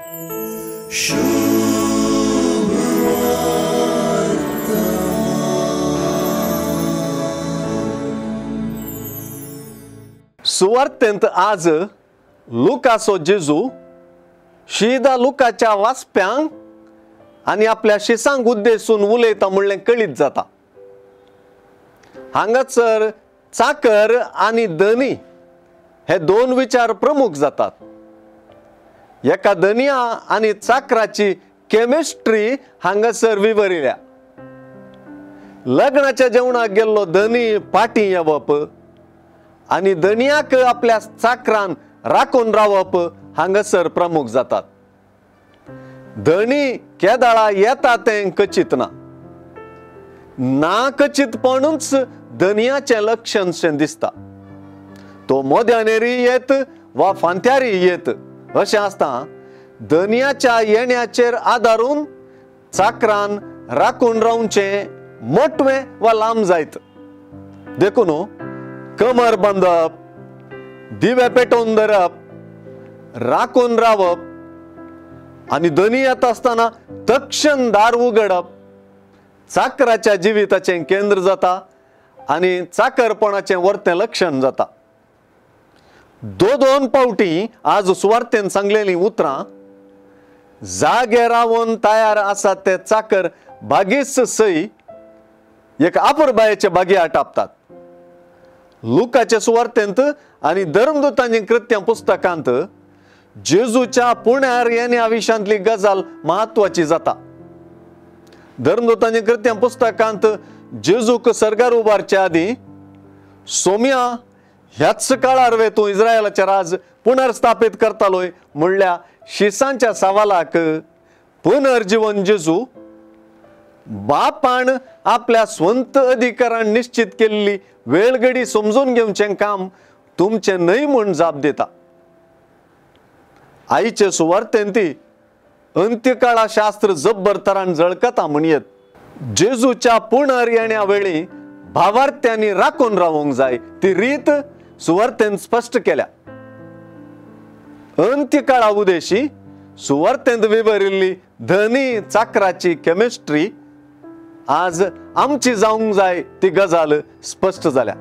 सुवार्तेंत आज लुकाचो जेजू शीदा लुकाच्या वाचप्यांक आनी आपल्या शिसांक उद्देशून उलयता म्हणलें कळीत जाता। हांगासर चाकर आनी धनी हे दोन विचार प्रमुख जातात। एका धनिया आनी चाकराची केमिस्ट्री हांगासर विवरिल्या। लग्नाच्या जेवणाक गेल्लो धनी पाटी येवप आनी धनियाक आपल्या चाकरान राखून रावप हांगासर प्रमुख जातात। धनी केदाळा येता तें कचीत ना, ना कचीतपणूच धनियाचें लक्षणशें दिसता। तो मोद्यानेरी येत वा फांत्यारी येत अशें आसता धनियाच्या येण्याचेर आदारून चाकरान राखून रावचें मोटवें वा लांब जायत। देखून कमर बांदप, दिवे पेटोवन धरप, राखून रावप आनी धनी येता आसतना तक्षण दार उगडप चाकराच्या जिविताचें केंद्र जाता आनी चाकरपणाचें वर्तें लक्षण जाता। दो दोन पावटी आज सुवार्तेन सांगलेलीं उतरां जागे रावन तयार आसात ते चाकर बागीच सई एक आपुरबायेचे बागी आटापतात। लुकाचे सुवार्तेंत आनी धर्मदूतांची कृत्यां पुस्तकांत जेजूच्या पुण्यार येण्या विशांतली गजाल म्हत्वाची जाता। धर्मदूतांची कृत्यां पुस्तकांत जेजूक सर्गार उबारचे आदीं सोम्या ह्याच काळार वे तूं इस्रायलाचें राज पुनर्स्थापीत करतालोय म्हणल्या शिसांच्या सवालाक पुनर्जीवन जेजू बापान आपल्या स्वंत अधिकारान निश्चित केल्ली वेळगडी समजून घेवचें काम तुमचें न्हय म्हूण जाप दिता। आईचे सुवार्तेंत अंत्यकाळा शास्त्र जब्बर तरान झळकता म्हणयेत। जेजूच्या पुनर येण्या वेळी भावार्थ्यांनी राखून रावंक जाय ती रीत सुवार्तेन स्पश्ट केल्या। अंत्यकाळा उदेशी सुवार्तेंत विवरिल्ली धनी चाकराची केमिस्ट्री आज आमची जावंक जाय ती गजाल स्पश्ट जाल्या।